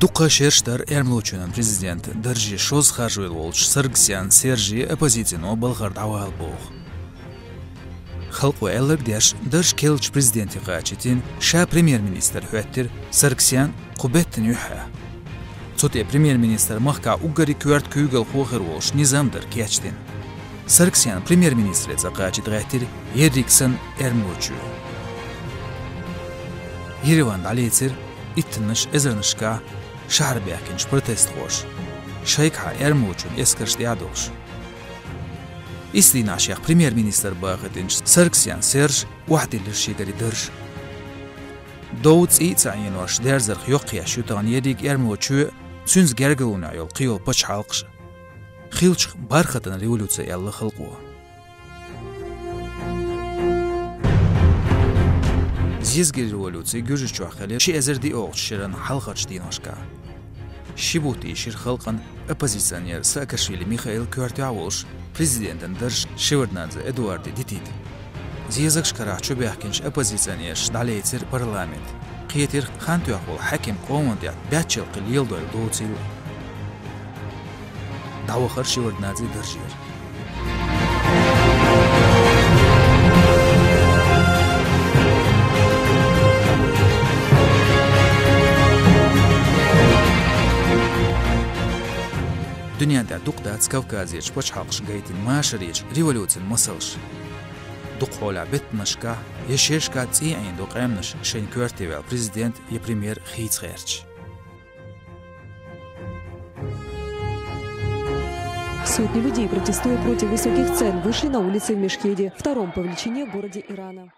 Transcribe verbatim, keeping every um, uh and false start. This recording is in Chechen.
Дукха шераш дара Эрмалучоьнан президентан дарже шозза харжавелла волчу Саргсян Сержа оппозицино балхара дӀавала боху. Халкъо аьлларг а деш, дарж керлачу президенте кхачийтина, ша премьер-министр хӀоьттира Саргсян кху беттан юьххьехь. Цу тӀе премьер-министр махкахь уггаре коьрта куьйгалхо хир волуш низам дар кечдина. Саргсян премьер-министре цӀа кхачийта гӀеттира ерриг санна Эрмалучоь. Ереван дӀалецира иттаннаш эзарнашкахь шахьара баьхкинчу протестхоша, шайгахьа Эрмалучун эскарш тӀе а долуш. Исс дийнахь шех премьер-министр бахийтинчу Саргсян Сержа охьадиллира шегара дарж. Дов, цӀий а ца Ӏенош, дерзарх йоккхаеш ю тахана ерриг Эрмалучоь а, цуьнца гергарлонехь йолу кхийолу пачхьалкхаш а. Хиллачух бархатан революци аьлла халкъо. Зезаган революци Гуьржийчохь хилира ши эзар диъолгӀачу шеран хьалхарчу деношкахь. Ши бутт йийшира халкъана оппозиционер Саакашвили Михаил коьртехь а волуш, президентан дарж Шеварднадзе Эдуарде дитийта. Зезагаш карахь чубаьхкинчу оппозиционерша дӀалецира парламент. Кхетира, хан тоьхна волу хьаькам къоман тӀехь баьччалкхе леладойла доцийла. ДӀавахара Шеварднадзе даржера. Дуьнен тӀехь дукха дац Кавказерчу пачхьалкхаша гайтина машаречу революцин масалш. Дукха хьолехь беттанашкахь я шерашкахь цӀий а Ӏийна ду къаьмнаш шайна коьрте ваьлла президент я премьер хийца гӀерташ. Сотни людей, протестуя против высоких цен, вышли на улицы в Мешхеде, втором по величине городе Ирана.